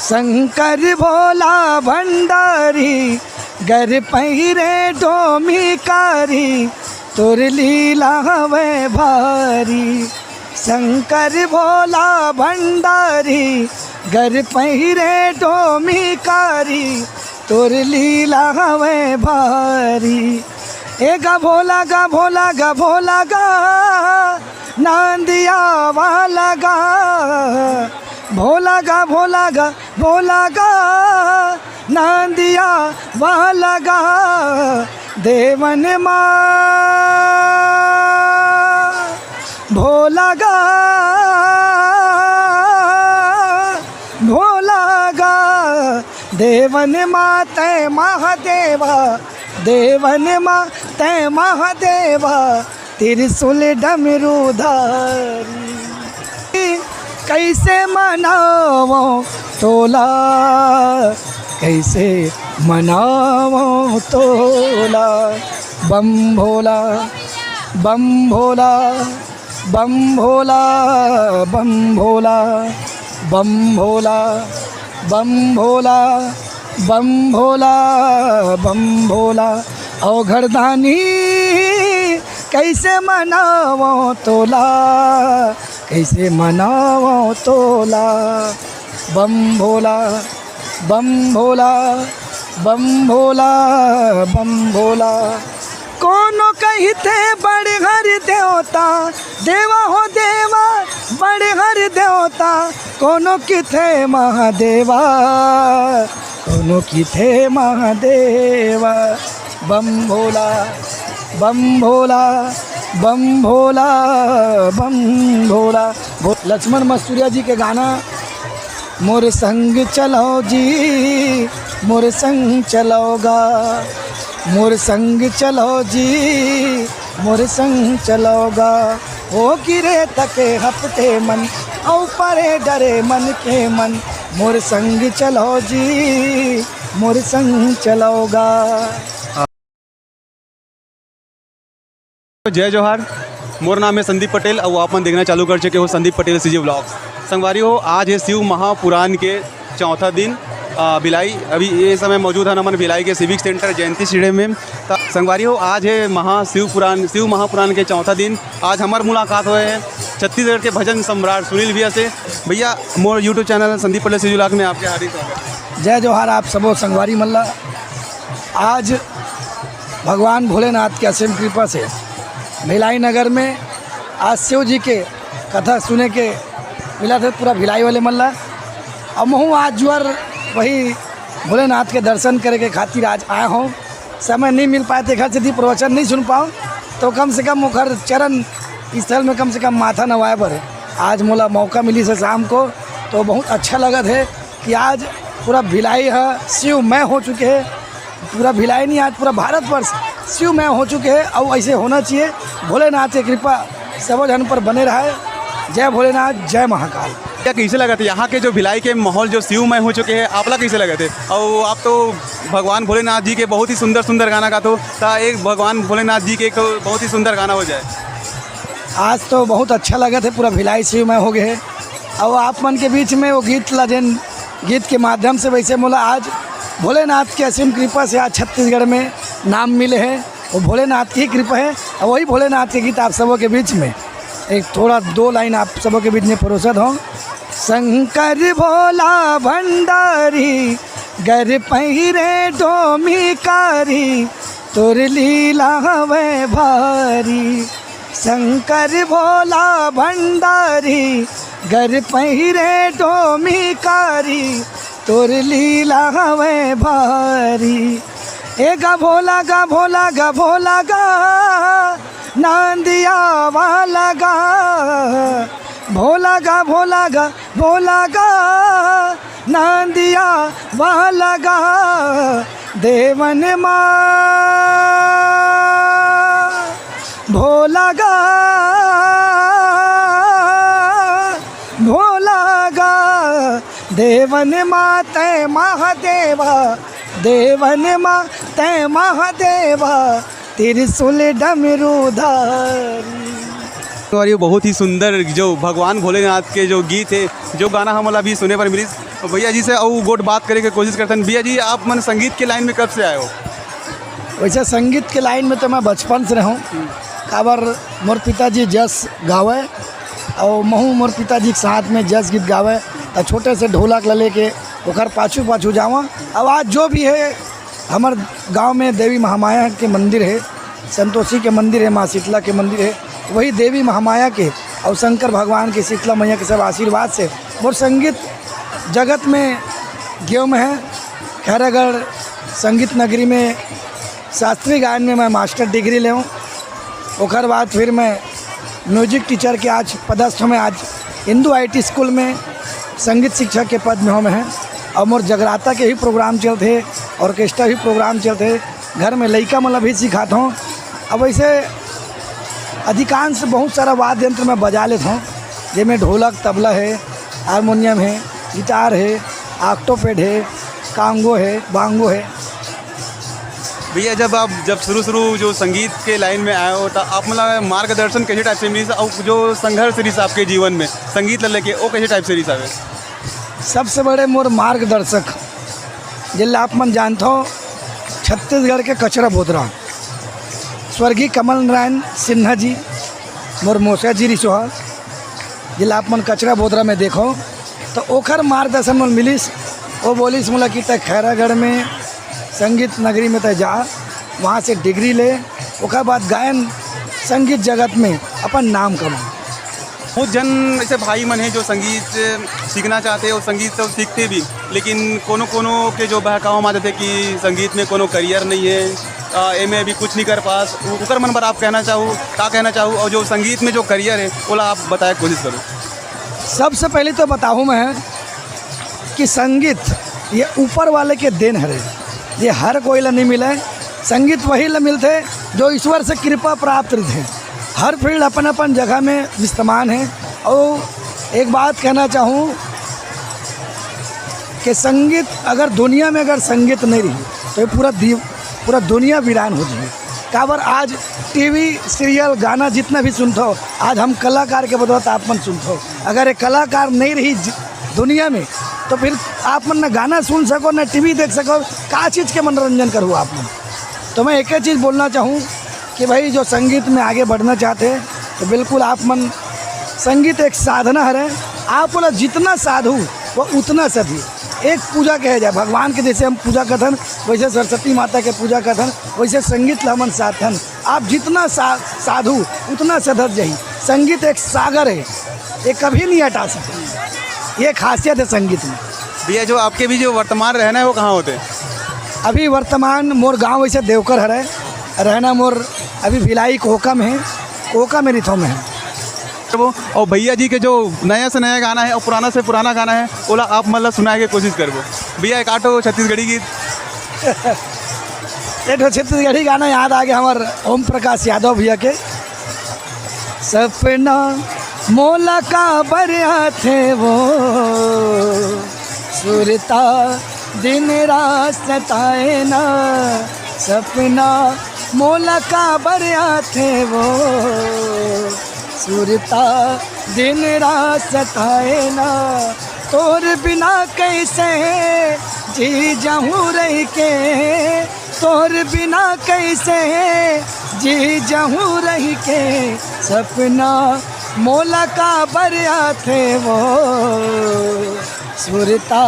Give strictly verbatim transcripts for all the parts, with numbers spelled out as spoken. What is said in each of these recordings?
शंकर भोला भंडारी, गर पहिरे डोमी कारी, तोर लीला हवय भारी। शंकर भोला भंडारी, गर पहिरे डोमी कारी, तोर लीला हवय भारी। ए गा भोला गा, भोला गा, भोला गा, नांदिया वाला गा, भोला गा, भोला गा, भोला गा, नांदिया वाला गा, देवन मा भोला गा, भोला गा, देवन मा तै महादेवा, देवन मा तै महादेवा, त्रिशूल डमरू धारी। कैसे मनावो तोला, कैसे मनावो तोला, बम भोला, बम भोला, बम भोला, बम भोला, बम भोला, बम भोला, बम भोला, बम भोला। अवघड़दानी, कैसे मनावो तोला, कैसे मनावो तोला, बम भोला, बम भोला, बम भोला, बम भोला। कोनो कहिथे बड़हर देवता, देवा हो देवा, बड़हर देवता, कोनो किथे महादेवा, कोनो किथे महादेवा। बम भोला, बम भोला, बम भोला, बम भोला। भो-, लक्ष्मण मस्तुरिया जी के गाना, मोर संग चलो जी, मोर संग चलो गा, मोर संग चलो जी, मोर संग चलो गा। ओ किरे तके हपटे मन, औ परे डरे मन के मन, मोर संग चलो जी, मोर संग चलो गा। जय जोहार, मोर नाम है संदीप पटेल और आप मन देखना चालू कर चुके हो संदीप पटेल सीजी व्लॉग्स। संगवारी हो, आज है शिव महापुराण के चौथा दिन। अ, भिलाई, अभी ये समय मौजूद है हमन भिलाई के सिविक सेंटर जयंती स्टेडियम में। त संगवारी हो, आज है महा शिव पुराण, शिव महापुराण के चौथा दिन। आज हमार मुलाकात हुए हैं छत्तीसगढ़ के भजन सम्राट सुनील भैया से। भैया, मोर YouTube channel Sandeep Patel CG vlog में आपके हार्दिक स्वागत। जय जोहार आप सबो संगवारी मन ला। आज भगवान भोलेनाथ के असीम कृपा से भिलाई नगर में आज शिव जी के कथा सुने के मिला थे पूरा भिलाई वाले मन ला। अब महू आज जुआर वही भोलेनाथ के दर्शन करे के खातिर आज आए हों। समय नहीं मिल पाए, तेखर सेती प्रवचन नहीं सुन पाओ, तो कम से कम ओखर चरण स्थल में कम से कम माथा नवाए बर आज मोला मौका मिलिस हे शाम को। तो बहुत अच्छा लगत हे कि आज पूरा भिलाई ह शिवमय हो चुके हे। पूरा भिलाई नहीं, आज पूरा भारतवर्ष शिवमय हो चुके हे, अउ ऐसे होना चाहिए। भोलेनाथ के कृपा सबो झन पर बने रहे। जय भोलेनाथ, जय महाकाल। क्या, कैसे लगत हे यहाँ के जो भिलाई के माहौल जो शिवमय हो चुके हे, आपला कैसे लगत हे? और आप तो भगवान भोलेनाथ जी के बहुत ही सुंदर सुंदर गाना गाते हो, ता एक भगवान भोलेनाथ जी के एक बहुत ही सुंदर गाना हो जाए। आज तो बहुत अच्छा लगत हे, पूरा भिलाई शिवमय हो गए हे। और आप मन के बीच में वो गीत ला, जेन गीत के माध्यम से वैसे मोला आज भोलेनाथ के असीम कृपा से आज छत्तीसगढ़ में नाम मिले हे, वो भोलेनाथ की कृपा हे। और वही भोलेनाथ के गीत आप सबों के बीच में एक थोड़ा दो लाइन आप सबों के बीच में परोसत हों। शंकर भोला भंडारी, गर पहिरे डोमी कारी, तोर लीला हवय भारी। शंकर भोला भंडारी, गर पहिरे डोमी कारी, तोर लीला हवय भारी। ए गा भोला गा, भोला गा, भोला गा, नांदिया वाला गा, भोला गा, भोला गा, भोला गा, नांदिया वाला गा, देवन मा भोला गा, भोला गा, देवन मा तै महादेवा, देवन मा तै महादेवा, त्रिशूल डमरू धारी। और ये बहुत ही सुंदर जो भगवान भोलेनाथ के जो गीत हे, जो गाना हमन ला अभी सुने बर मिलिस। भैया जी से अउ गोठ बात करे के कोशिश करथन। भैया जी, आप मन संगीत के लाइन में कब से आए हो? वैसे संगीत के लाइन में तो मैं बचपन से रहूँ, काबर मोर पिताजी जस गावे और महू मोर पिताजी के साथ में जस गीत गावे, तो छोटे से ढोलक ला लेके ओकर पाछू पाछू जावा। अब आज जो भी है, हमर गांव में देवी महामाया के मंदिर है, संतोषी के मंदिर है, माँ शीतला के मंदिर है, वही देवी महामाया के और शंकर भगवान के, शीतला मैया के सब आशीर्वाद से मोर संगीत जगत में गेव में है। खैरागढ़ संगीत नगरी में शास्त्रीय गायन में मैं मास्टर डिग्री लेऊँ। ओकर बाद फिर मैं म्यूजिक टीचर के आज पदस्थ में, आज हिंदू आईटी स्कूल में संगीत शिक्षक के पद में हम हैं। और मोर जगराता के ही प्रोग्राम चलते, ऑर्केस्ट्रा ही प्रोग्राम चलते, घर में लइका मन ला भी सिखात हूँ। अब वैसे अधिकांश बहुत सारा वाद्य यंत्र मैं बजा लेता हूँ, जेमे ढोलक, तबला है, हारमोनियम है, गिटार है, ऑक्टोपेड है, कांगो है, बांगो है। भैया, जब आप, जब शुरू शुरू जो संगीत के लाइन में आए हो, तो आप मतलब मार्गदर्शन कैसे टाइप से मिलिस, और जो संघर्ष रहिस आपके जीवन में संगीत ला लेके, वो कैसे टाइप से रहिस आवे? सबसे बड़े मोर मार्गदर्शक, जेला आप मन जानत हो, छत्तीसगढ़ के कचरा बोदरा, स्वर्गीय कमल नारायण सिन्हा जी, मोर मौसा जी रिसोहा, जेला आप मन कचरा बोदरा में देखो, तो ओखर मार्गदर्शन मोला मिलिस। वो बोलिस मोला कि तै खैरागढ़ में संगीत नगरी में तै जा, वहाँ से डिग्री ले, ओकर बाद गायन संगीत जगत में अपन नाम कमा। बहुत झन ऐसे भाई मन हे जो संगीत सीखना चाहते हैं और संगीत तो सीखते भी, लेकिन कोनो कोनो के जो बहकावा में आ जाते कि संगीत में कोनो करियर नहीं है, आ, एमे अभी कुछ नहीं कर पास। उ-, उकर मन बर आप कहना चाहू, का कहना चाहू? और जो संगीत में जो करियर है, ओला आप बताए कोशिश करो। सबसे पहले तो बताहूँ मैं कि संगीत ये ऊपर वाले के देन हरे, ये हर कोई ला नहीं मिले। संगीत वही ला मिलते जो ईश्वर से कृपा प्राप्त रहिथे। हर फील्ड अपन अपन जगह में विद्यमान है। और एक बात कहना चाहूँ कि संगीत, अगर दुनिया में अगर संगीत नहीं रही, तो ये पूरा दी-, पूरा दुनिया वीरान हो जाए। काबर आज टीवी सीरियल, गाना जितना भी सुनत हो, आज हम कलाकार के बदौलत आप मन सुनत हो। अगर ये कलाकार नहीं रही ज-, दुनिया में, तो फिर आप मन ना गाना सुन सको, ना टीवी देख सको, का चीज के मनोरंजन करू आप मन? तो मैं एक ही चीज बोलना चाहूँ कि भाई, जो संगीत में आगे बढ़ना चाहते हैं, तो बिल्कुल आप मन, संगीत एक साधना हरे, आप बोला जितना साधु, वो उतना सधी। एक पूजा कहे जाए, भगवान के जैसे हम पूजा करथन, वैसे सरस्वती माता के पूजा करथन, वैसे संगीत ला हमन साधथन। आप जितना सा-, साधु, उतना सधत जाही। संगीत एक सागर है, ये कभी नहीं हटा सकते। ये खासियत है संगीत में। भैया, जो आपके भी जो वर्तमान रहना है, वो कहाँ होते हैं? अभी वर्तमान मोर गांव वैसे देवकर हरे, रहना मोर अभी भिलाई कोहका में है, कोहका में रिथो में है। वो, और भैया जी के जो नया से नया गाना है और पुराना से पुराना गाना है, ओला आप मन ला सुनाए के कोशिश करबो। भैया, एक आठो छत्तीसगढ़ी गीत। एक ठो छत्तीसगढ़ी गाना याद आ गया हमार ओम प्रकाश यादव भैया के। सपना मोला काबर आथे वो, सुरता दिन रात सताए ना। सपना मोला काबर आथे वो, सुरता दिन रात सताए ना। तोर बिना कैसे जी जाहूँ रह के, तोर बिना कैसे जी जाहूँ रह के। सपना मोला काबर आथे वो, सुरता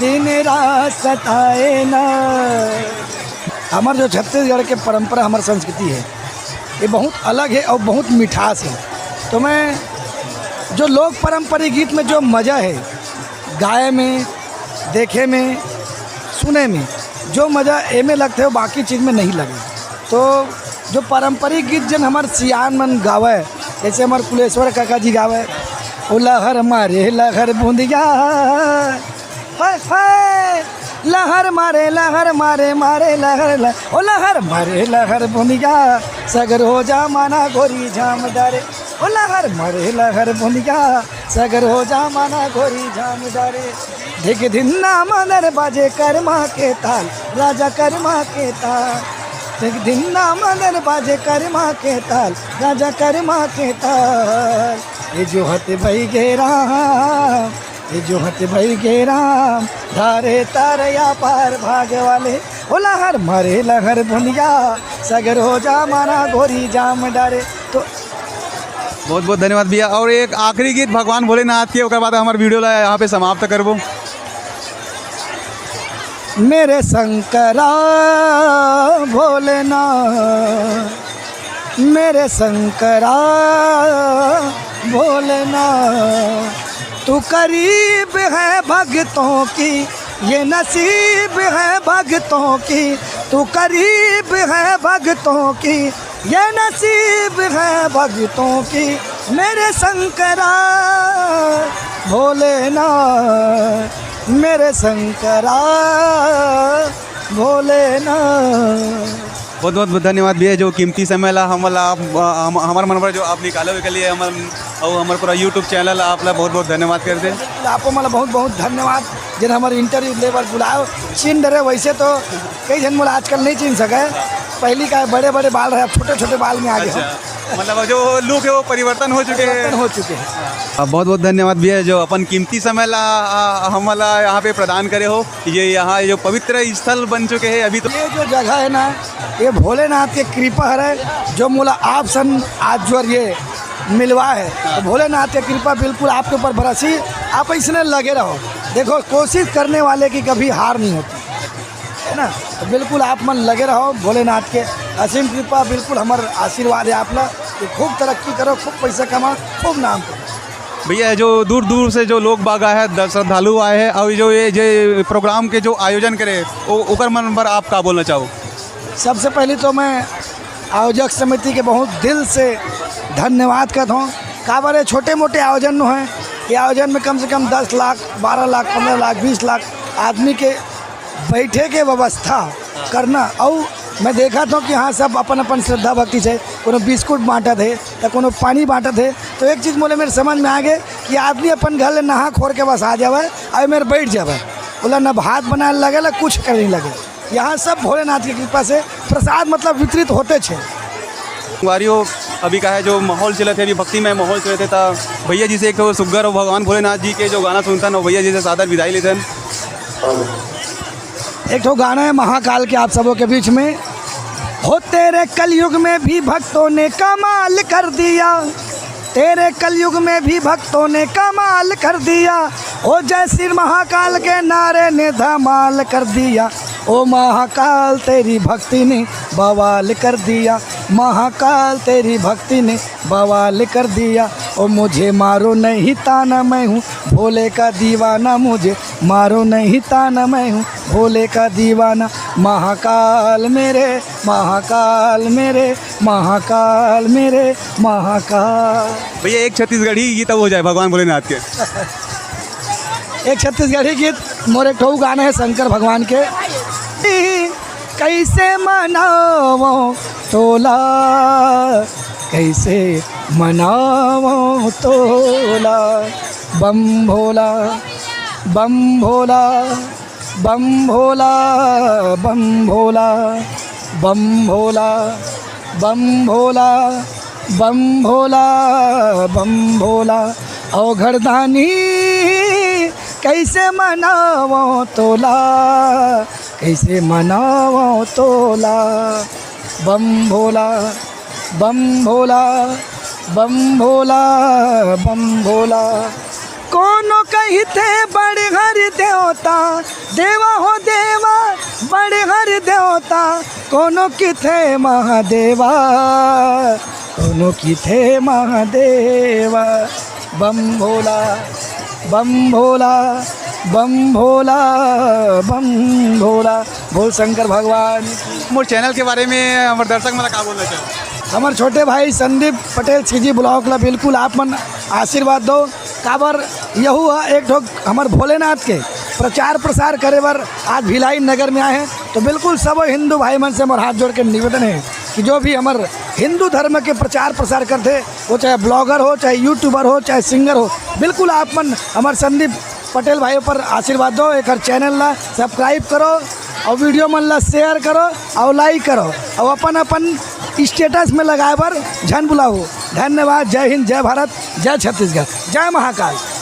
दिन रात सताए ना। हमार जो छत्तीसगढ़ के परंपरा, हमार संस्कृति है, ये बहुत अलग है और बहुत मिठास है। तो मैं जो लोक पारंपरिक गीत में जो मज़ा है गाए में, देखे में, सुने में, जो मज़ा एमे लगते हो, बाकी चीज़ में नहीं लगे। तो जो पारंपरिक गीत जन हमार सियान मन गावे, जैसे हमार कुलेश्वर काका जी गावे, ओ लहर मारे लहर बूंदिया, हाय हाय, लहर मारे लहर मारे मारे लहर ल-, ओ लहर मारे लहर बूंदिया, सगर हो जा माना गोरी झाम डारे, ओ लहर मारे लहर बूंदिया, सगर हो जा माना गोरी झाम डारे। धिक धिन्ना मादर बाजे करमा के ताल, राजा करमा के ताल। एक दिन ना मदन बाजे करमा के ताल, राजा करमा के ताल। ये जो हत भई गे राम, ये जो हत भई गे राम, धारे तार या पार भाग वाले। ओ लहर मारे लहर बुनिया, सगर हो जा मारा गोरी जाम डारे। तो बहुत बहुत धन्यवाद भैया। और एक आखिरी गीत भगवान भोलेनाथ के, ओकर बाद हमारे वीडियो ला यहाँ पे समाप्त करबो। मेरे शंकरा भोलेनाथ, मेरे शंकरा भोलेनाथ, तू करीब है भक्तों की, ये नसीब है भक्तों की, तू करीब है भक्तों की, ये नसीब है भक्तों की। मेरे शंकरा भोलेनाथ, मेरे शंकरा भोलेनाथ। बहुत बहुत धन्यवाद भैया, जो कीमती समय ला हमला आप, हम, हमारे मन पर जो आप निकाले हुए के लिए हमर, और हमारे पूरा YouTube चैनल आपला बहुत बहुत धन्यवाद करते। आपको मतलब बहुत बहुत धन्यवाद, जिन हमारे इंटरव्यू ले बर बुलाओ। चिन्ह डरे वैसे तो कई जन मोला आजकल नहीं चिन्ह सके। पहली का बड़े बड़े बाल रहे, अब छोटे छोटे बाल में आ गए हो। अच्छा, मतलब जो लुक है वो परिवर्तन हो चुके हैं। परिवर्तन हो चुके हैं। आ, बहुत बहुत धन्यवाद भैया, जो अपन कीमती समय ला, आ, हमला यहाँ पे प्रदान करे हो। ये यहाँ जो पवित्र स्थल बन चुके हैं अभी तो। ये जो जगह है ना, ये भोलेनाथ के कृपा हरे, जो मोला आप सन आज जो ये मिलवा है। तो भोलेनाथ के कृपा बिल्कुल आपके ऊपर बरसी, आप इसने लगे रहो। देखो, कोशिश करने वाले की कभी हार नहीं होती, है ना? तो बिल्कुल आप मन लगे रहो, भोलेनाथ के असीम कृपा बिल्कुल हमर आशीर्वाद है आपला कि खूब तरक्की करो, खूब पैसा कमाओ, खूब नाम करो। भैया, जो दूर दूर से जो लोग बाग आए हैं, दर-, श्रद्धालु आए हैं, और जो ये, ये प्रोग्राम के जो आयोजन करे, ओ-, ओकर मन पर आप का बोलना चाहो? सबसे पहले तो मैं आयोजक समिति के बहुत दिल से धन्यवाद करता हूँ। काबर ये छोटे मोटे आयोजन नो है, ये आयोजन में कम से कम दस लाख, बारह लाख, पन्द्रह लाख, बीस लाख आदमी के बैठे के व्यवस्था करना। और मैं देखा था कि हाँ, सब अपन अपन श्रद्धा भक्ति से, कोनो बिस्कुट बांटत है, तो कोनो पानी बांटत है। तो एक चीज मोले मेरे समझ में आ गए कि आदमी अपन घर ले नहा खोर के बस आ जावे, और मेरे बैठ जावे, बोला ना भात बनाए लगे, ना कुछ करने लगे। यहाँ सब भोलेनाथ की कृपा से प्रसाद मतलब वितरित होते छे। संगवारी हो, अभी का है जो माहौल चलत है, अभी भक्तिमय माहौल चलत है, ता भैया जी से एक ठो सुग्घर और भगवान भोलेनाथ जी के जो गाना सुनथन और भैया जी से सादर विदाई लेथन। एक ठो गाना है महाकाल के आप सबों के बीच में। हो तेरे कलयुग में भी भक्तों ने कमाल कर दिया, तेरे कलयुग में भी भक्तों ने कमाल कर दिया। ओ जय श्री महाकाल के नारे ने धमाल कर दिया। ओ महाकाल तेरी भक्ति ने बवाल कर दिया, महाकाल तेरी भक्ति ने बवाल कर दिया। ओ मुझे मारो नहीं ताना, मैं हूँ भोले का दीवाना, मुझे मारो नहीं ताना, मैं हूँ भोले का दीवाना। महाकाल मेरे, महाकाल मेरे, महाकाल मेरे, महाकाल। भैया, एक छत्तीसगढ़ी गीत अब हो जाए भगवान भोलेनाथ के। एक छत्तीसगढ़ी गीत, मोर एक ठो गाना है शंकर भगवान के। कैसे मनावो तोला, कैसे मनावो तोला, बम भोला, बम भोला, बम भोला, बम भोला, बम भोला, बम भोला, बम भोला, बम भोला। अवघड़दानी कैसे मनावो तोला, कैसे मनावो तोला, बम भोला, बम भोला, बम भोला, बम भोला। कोनो कहिथे बड़हर देवता, देवा हो देवा, बड़हर देवता। कोनो किथे महादेवा, कोनो किथे महादेवा। बम भोला, बम भोला, बम भोला, बम भोला। बोल शंकर भगवान। मोर चैनल के बारे में हमर दर्शक मन ला का बोलना चाहो? हमर छोटे भाई संदीप पटेल सीजी ब्लॉग ला बिल्कुल आप मन आशीर्वाद दो, काबर यहू ह एक ठो हमर भोलेनाथ के प्रचार प्रसार करे बर आज भिलाई नगर में आए हैं। तो बिल्कुल सब हिंदू भाई मन से हमर हाथ जोड़ के निवेदन है कि जो भी हमर हिंदू धर्म के प्रचार प्रसार करथे, वो चाहे ब्लॉगर हो, चाहे यूट्यूबर हो, चाहे सिंगर हो, बिल्कुल आप मन हमर संदीप पटेल भाई पर आशीर्वाद दो, एक चैनल ला सब्सक्राइब करो। अउ video मन ला share करो अउ like करो अउ अपन अपन status में लगाए बर झन भुलाहू। धन्यवाद। जय हिंद, जय भारत, जय छत्तीसगढ़, जय महाकाल।